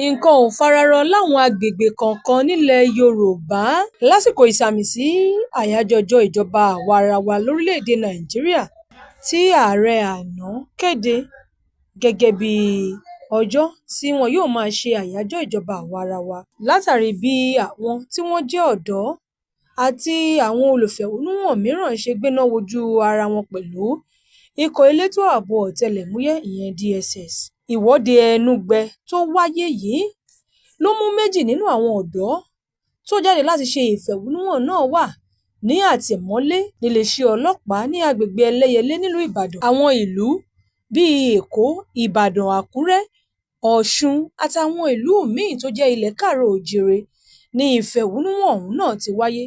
Nǹkan ò fararọ láwọn agbègbè kọ̀ọ̀kan nílẹ̀ Yorùbá lásìkò ìsààmì sí Àyájọ́ Ọjọ́ Ìjọba Àwa-arawa lórílẹ̀-èdè Nàìjíríà tí ààrẹ àná kéde gẹ́gẹ́ bíi ọjọ́ tí wọn yóò máa ṣe àyájọ́ ìjọba àwa-arawa, látàrí bí àwọn tí wọ́n jẹ́ ọ̀dọ́ àti àwọn olùfẹ̀hónúhàn mìíràn ṣe gbéná wojú ara wọn pẹ̀lú ikọ̀ elétò ààbò ọ̀tẹlẹ̀múyẹ́ ìyẹn DSS. Ìwọ́de ẹnúgbẹ tó wáyé yìí ló mú méjì nínú àwọn ọ̀dọ́ tó jáde láti ṣe ìfẹ̀hónúhàn náà wà ní àtìmọ́lé níléeṣẹ́ ọlọ́pàá ní agbègbè Ẹlẹ́yẹlé nílùú Ìbàdàn. Àwọn ìlú bíi Èkó, Ìbàdàn, Àkúrẹ́, Ọ̀ṣun àtàwọn ìlú míì tó jẹ́ ilẹ̀ Káàárọ̀-o-ò-jíire ní ìfẹ̀hónúhàn ọ̀hún náà ti wáyé.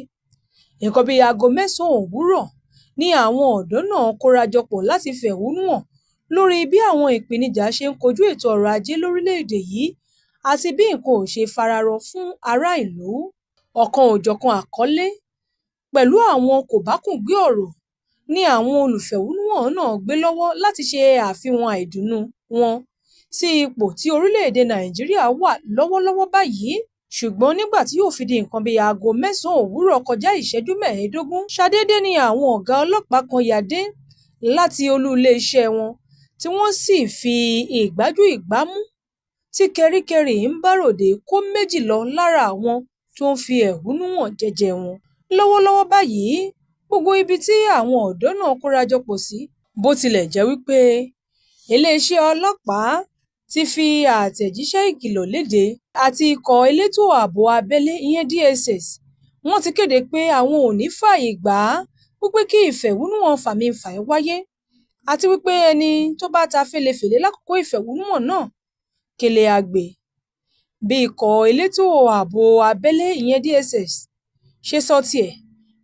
Nǹkan bíi aago mẹ́sàn-án òwúrọ̀ ni àwọn ọ̀dọ́ náà kórajọpọ̀ láti fẹ̀hónúhàn lórí bí àwọn ìpèníjà ṣe ń kojú ètò ọrọ̀-ajé lórílẹ̀-èdè yìí àti bí nǹkan ò ṣe fararọ fún ará ìlú. Ọ̀kan-ò-jọ̀kan àkọlé pẹ̀lú àwọn kòbákùngbé ọ̀rọ̀ ni àwọn olùfẹ̀hónúhàn náà gbé lọ́wọ́ láti ṣe àfihàn àìdùnnú wọn sí ipò tí orílẹ̀-èdè Nàìjíríà wà lọ́wọ́lọ́wọ́ báyìí. Ṣùgbọ́n nígbà tí yóò fi di nǹkan bíi aago mẹ́sàn-án òwúrọ̀ kọjá ìṣẹ́jú 15, ṣàdédé ni àwọn ọ̀gá ọlọ́pàá kan ya dé láti olú iléeṣẹ́ wọn tí wọ́n sì fi ìgbájú ìgbámú tí kẹ́ríkẹ́rí ń bá ròde kó méjì lọ lára àwọn tó ń fi ẹ̀hónú hàn jẹ́jẹ́ẹ wọn. Lọ́wọ́lọ́wọ́ báyìí, gbogbo ibi tí àwọn ọ̀dọ́ náà kórajọpọ̀ sí, bó tilẹ̀ jẹ́ wípé iléeṣẹ́ ọlọ́pàá ti fi àtẹ̀jíṣẹ́ ìkìlọ̀ léde àti ikọ̀ elétò ààbò abẹ́lé ìyẹn DSS, wọ́n ti kéde pé àwọn ò ní fààyè gbà wípé kí ìfẹ̀hónúhàn fàmífàí wáyé àti wípé ẹni tó bá ta félefèle lákòókò ìfẹ̀hónúhàn náà kélé á gbé. Bí ikọ̀ elétò ààbò abẹ́lé ìyẹn DSS ṣe sọ tiẹ̀,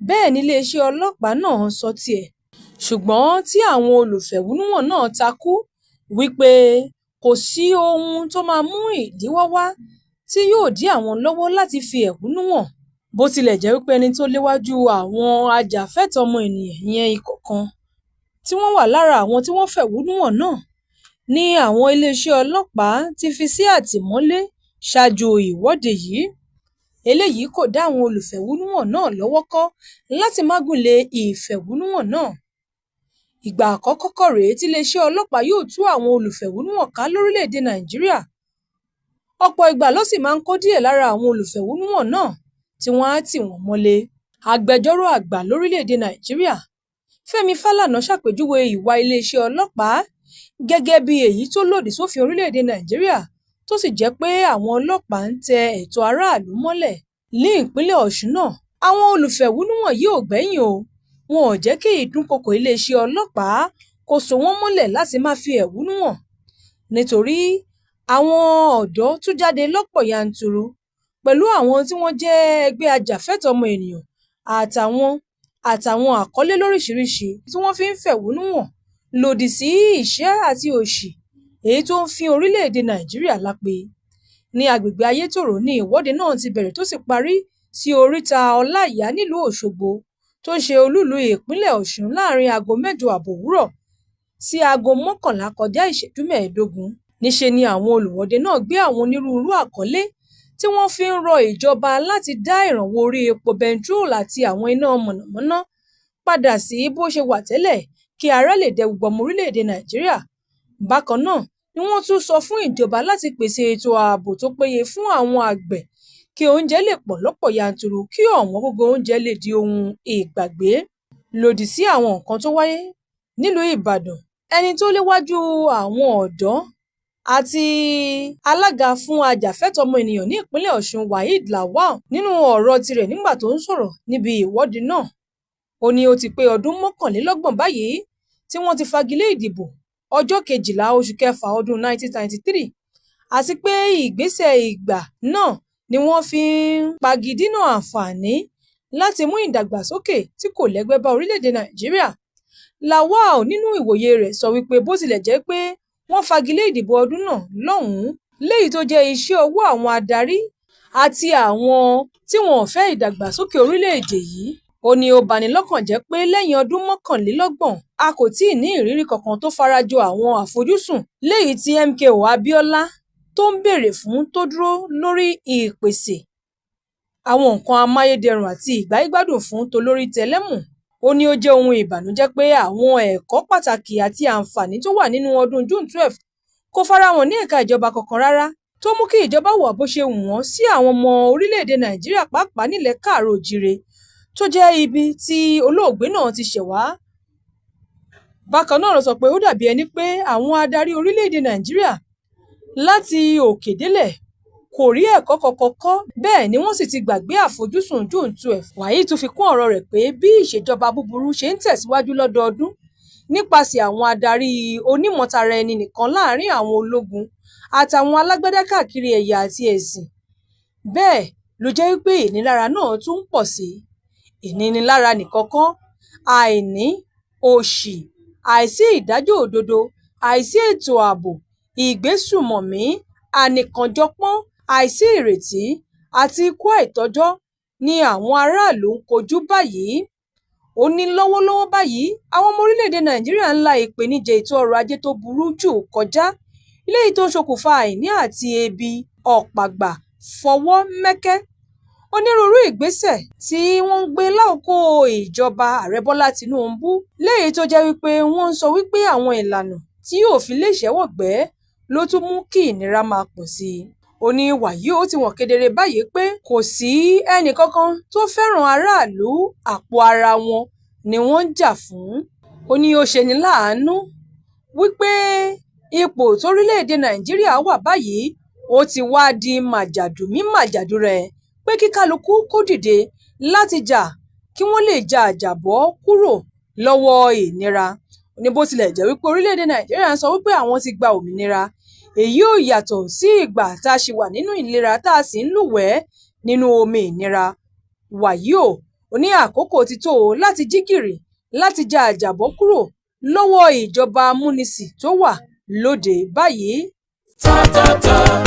bẹ́ẹ̀ ni iléeṣẹ́ ọlọ́pàá náà sọ tiẹ̀, ṣùgbọ́n tí àwọn olùfẹ̀hónúhàn náà takú wípé kò sí ohun tó máa mú ìdíwọ́ wá tí yóò dí àwọn lọ́wọ́ láti fi ẹ̀hónú hàn. Bó tilẹ̀ jẹ́ wípé ẹni tó léwájú àwọn ajàfẹ́tọ̀ọ́ ọmọnìyàn ìyẹn ikọ̀ kan tí wọ́n wà lára àwọn tí wọ́n fẹ̀hónú hàn náà ní àwọn iléeṣẹ́ ọlọ́pàá ti fi sí àtìmọ́lé ṣáájú ìwọ́de yìí. Eléyìí kò dá àwọn olùfẹ̀hónúhàn náà lọ́wọ́ kọ́ láti má gùnlé ìfẹ̀hónúhàn náà. Ìgbà àkọ́kọ́ kọ́ rèé tí iléeṣẹ́ ọlọ́pàá yóò tú àwọn olùfẹ̀hónúhàn ká lórílẹ̀-èdè Nàìjíríà. Ọ̀pọ̀ ìgbà ló sì máa ń kó díẹ̀ lára àwọn olùfẹ̀hónúhàn náà tí wọ́n á tì wọ́n mọ́lé. Agbẹjọ́rò àgbà lórílẹ̀-èdè Nàìjíríà, Fẹ́mi Fálànà ṣàpèjúwe ìwà iléeṣẹ́ ọlọ́pàá gẹ́gẹ́ bí èyí tó lòdì sófin orílẹ̀-èdè Nàìjíríà tó sì jẹ́ pé àwọn ọlọ́pàá ń tẹ ẹ̀tọ́ aráàlú mọ́lẹ̀. Ní ìpínlẹ̀ Ọ̀ṣun náà, àwọn olùfẹ̀hónúhàn yìí ò gbẹ́yìn o, wọn ò jẹ́ kí ìdúnkookò iléeṣẹ́ ọlọ́pàá kó so wọ́n mọ́lẹ̀ láti má fi ẹ̀hónú hàn nítorí àwọn ọ̀dọ́ tú jáde lọ́pọ̀ yanturu pẹ̀lú àwọn tí wọ́n jẹ́ ẹgbẹ́ ajàfẹ́tọ̀ọ́ ọmọnìyàn àtàwọn àkọlé lóríṣiríṣi tí wọ́n fi ń fẹ̀hónú hàn lòdì sí ìṣẹ́ àti òṣì èyí tó ń fín orílẹ̀-èdè Nàìjíríà lápè. Ní agbègbè Ayétòrò ni ìwọ́de náà ti bẹ̀rẹ̀ tó sì parí sí oríta Ọláìyá nílùú Òṣogbo tó ń ṣe olúìlú ìpínlẹ̀ Ọ̀ṣun láàárín aago 8 ààbọ̀ òwúrọ̀ sí aago 11 kọjá ìṣẹ́jú 15. Níṣe ni àwọn olùwọ́de náà gbé àwọn onírúurú àkọlé tí wọ́n fi ń rọ ìjọba láti dá ìrànwọ́ orí epo bẹntiróòlù àti àwọn iná mọ̀nàmọ́ná padà sí bó ṣe wà tẹ́lẹ̀ kí ara lè dẹ gbogbo ọmọ orílẹ̀-èdè Nàìjíríà. Bákan náà ni wọ́n tún sọ fún ìjọba láti pèsè ètò ààbò tó péye fún àwọn àgbẹ̀ kí oúnjẹ lè pọ̀ lọ́pọ̀ yanturu kí ọ̀wọ́ngógó oúnjẹ lè di ohun ìgbàgbé. Lòdì sí àwọn nǹkan tó wáyé nílùú Ìbàdàn, ẹni tó léwájú àwọn ọ̀dọ́ àti alága fún ajàfẹ́tọ̀ọ́ ọmọnìyàn ní ìpínlẹ̀ Ọ̀ṣun Waheed Lawal nínú ọ̀rọ̀ tirẹ̀ nígbà tó ń sọ̀rọ̀ níbi ìwọ́de náà. Ó ní ó ti pé ọdún 31 báyìí tí wọ́n ti fagilé ìdìbò ọjọ́ 12 oṣù kẹfà ọdún 1993 àti pé ìgbésẹ̀ ìgbà náà ni wọ́n fi ń pagidínà àǹfààní láti mú ìdàgbàsókè tí kò lẹ́gbẹ́ bá orílẹ̀-èdè Nàìjíríà. Lawal nínú ìwòye rẹ̀ sọ wípé bó tilẹ̀ jẹ́ pé wọ́n fagilé ìdìbò ọdún náà lọ́hùn-ún léyìí tó jẹ́ iṣẹ́ ọwọ́ àwọn adarí àti àwọn tí wọn ò fẹ́ ìdàgbàsókè orílẹ̀-èdè yìí. Ó ní ó bani lọ́kàn jẹ́ pé lẹ́yìn ọdún 31 a kò tíì ní ìrírí kankan tó farajọ àwọn àfojúsùn léyìí tí MKO Abiola tó tó ń béèrè fún tó dúró lórí ìpèsè àwọn nǹkan amáyédẹrùn àti ìgbáyégbádùn fún tolórí tẹlẹ́mù. Ó ní ó jẹ́ ohun ìbànújẹ́ pé àwọn ẹ̀kọ́ pàtàkì àti àǹfààní tó wà nínú ọdún June 12 kò farahàn ní ẹ̀ka ìjọba kankan rárá, tó mú kí ìjọba hùwà bó ṣe wù wọ́n sí àwọn ọmọ orílẹ̀-èdè Nàìjíríà, pàápàá nílẹ̀ Káàárọ̀-o-ò-jíire tó jẹ́ ibi tí olóògbé náà ti ṣẹ̀ wá. Bákan náà ló sọ pé ó dàbí ẹni pé àwọn adarí orílẹ̀-èdè Nàìjíríà láti òkè délẹ̀ kò rí ẹ̀kọ́ kankan kọ́, bẹ́ẹ̀ ni wọ́n sì ti gbàgbé àfojúsùn June 12. Waheed tún fi kún ọ̀rọ̀ rẹ̀ pé bí ìṣèjọba búburú ṣe ń tẹ̀síwájú lọ́dọọdún nípasẹ̀ àwọn adarí onímọ̀tara-ẹni-nìkan láàárín àwọn ológun àtàwọn alágbádá káàkiri ẹ̀yà àti ẹ̀sìn, bẹ́ẹ̀ ló jẹ́ wípé ìnilára náà tún ń pọ̀ síi. Ìnínilára nìkan kọ́, àìní, òṣì, àìsí ìdájọ́ òdodo, àìsí ètò ààbò, ìgbésùnmọ̀mí, ànìkànjọpọ́n, àìsí ìrètí àti ikú àìtọ́jọ́ ni àwọn aráàlú ń kojú báyìí. Ó ní lọ́wọ́lọ́wọ́ báyìí, àwọn ọmọ orílẹ̀-èdè Nàìjíríà ń la ìpèníjà ètò ọrọ̀-ajé tó burú jù kọjá, léyìí tó ń ṣokùnfà àìní àti ebi ọ̀pàgbà fọwọ́ mẹ́kẹ́. Onírúurú ìgbésẹ̀ tí wọ́n ń gbé lákòókò ìjọba Ààrẹ Bọ́lá Tinubu, léyìí tó jẹ́ wípé wọ́n ń sọ wípé àwọn ìlànà tí yóò fi léṣẹ̀ẹ́ wọ̀gbẹ́ ló tún mú kí ìnira máa pọ̀ sí i. Ó ní wàyí ó ti hàn kedere báyìí pé kò sí ẹnìkankan tó fẹ́ràn aráàlú, àpò ara wọn ni wọ́n ń jà fún. Ó ní ó ṣeni láàánú wípé ipò tórílẹ̀-èdè Nàìjíríà wà báyìí, ó ti wá di màjàdùmí-màjàdù rẹ̀ pé kí kálukú kó dìde láti jà kí wọ́n lè ja àjàbọ́ kúrò lọ́wọ́ ìnira. Ó ní bó tilẹ̀ jẹ́ wípé orílẹ̀-èdè Nàìjíríà ń sọ wípé àwọn ti gba òmìnira, èyí ò yàtọ̀ sí ìgbà tá a ṣì wà nínú ìlera tá a sì ń lúwẹ̀ẹ́ nínú omi ìnira. Wàyí o, ó ní àkókò ti tó láti jí gìrì láti ja àjàbọ́ kúrò lọ́wọ́ ìjọba amúnisìn tó wà lóde báyìí. Top top top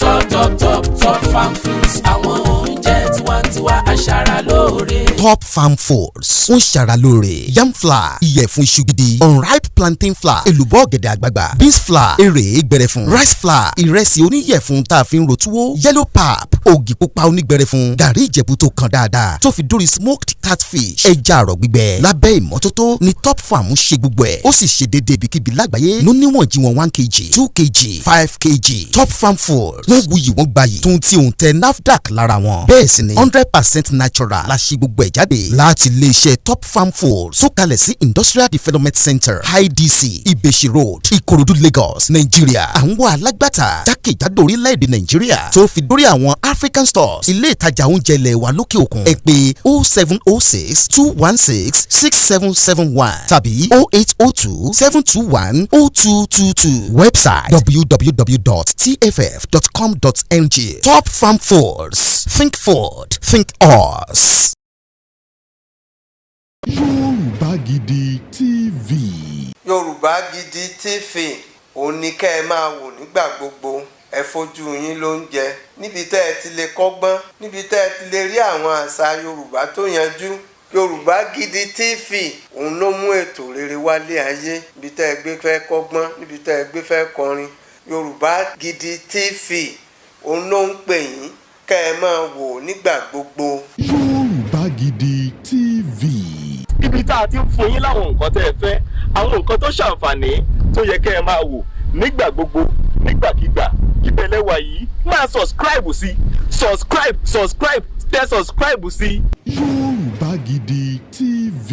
top top top Top Farm Foods, àwọn oúnjẹ tiwantiwa, aṣara lóore. Top Farm Foods ń ṣara lóore: yam flour, ìyẹ̀fun iṣu gidi, unripe plantain flour, èlùbọ́ ọ̀gẹ̀dẹ̀ àgbagbà, beans flour, èrè gbẹrẹfun, rice flour, ìrẹsì oníyẹ̀fun tá a fi ń ro túwó, yellow pap, ògì pupa onígbẹrẹfun, gàrí Ìjẹ̀bú tó kan dáadáa, tó fi dórí smoked catfish, ẹja àrọ̀ gbígbẹ. Lábẹ́ ìmọ́tótó ni Top Farm ń ṣe gbogbo ẹ̀, ó sì ṣe déédéé ibikíbi lágbàáyé ló níwọ̀n jí wọn: 1 kg, 2 kg, 5 kg. Top Farm Foods, wọ́n wuyì, wọ́n gbayì tún tí òun tẹ NAFDAC lára wọn. Bẹ́ẹ̀ sì ni 100% natural la ṣe gbogbo ẹ̀ jáde láti iléeṣẹ́ Top Farm Foods tó kalẹ̀ sí Industrial Development Center, IDC, Ìbèṣì Road, Ìkòròdú, Lagos, Nàìjíríà. Àwọn alágbàtà jákèjádò orílẹ̀-èdè Nàìjíríà tó fi dórí àwọn African stores, ilé ìtajà oúnjẹ ilẹ̀ wa lókè òkun. Ẹ pè 07062166771 tàbí 08027210222. Website www.tff.com.ng. Top Farm Foods, think food, think us. Yorùbá Gidi TV. Yorùbá Gidi TV, òun ni kẹ́ ẹ máa wò nígbà gbogbo. Ẹ fojú yín ló ń jẹ níbi tẹ́ ẹ ti lè kọ́gbọ́n, níbi tẹ́ ẹ ti lè rí àwọn àṣà Yorùbá tó yanjú. Yorùbá Gidi TV, òun ló mú ètò rere wálé ayé. Níbi tẹ́ ẹ gbé fẹ́ kọ́gbọ́n, níbi tẹ́ ẹ gbé fẹ́ kọrin, Yorùbá Gidi TV, òun ló ń pè yín kẹ́ ẹ máa wò nígbà gbogbo. Yorùbá Gidi TV. Ibi tá a ti ń fún yín láwọn nǹkan tẹ́ ẹ fẹ́, àwọn nǹkan tó ṣàǹfààní tó yẹ kẹ́ ẹ máa wò nígbà gbogbo, nígbàkigbà, ibẹ̀ lẹ wà yìí. Máa subscribe sí, subscribe, subscribe, tẹ subscribe sí. Yorùbá Gidi TV.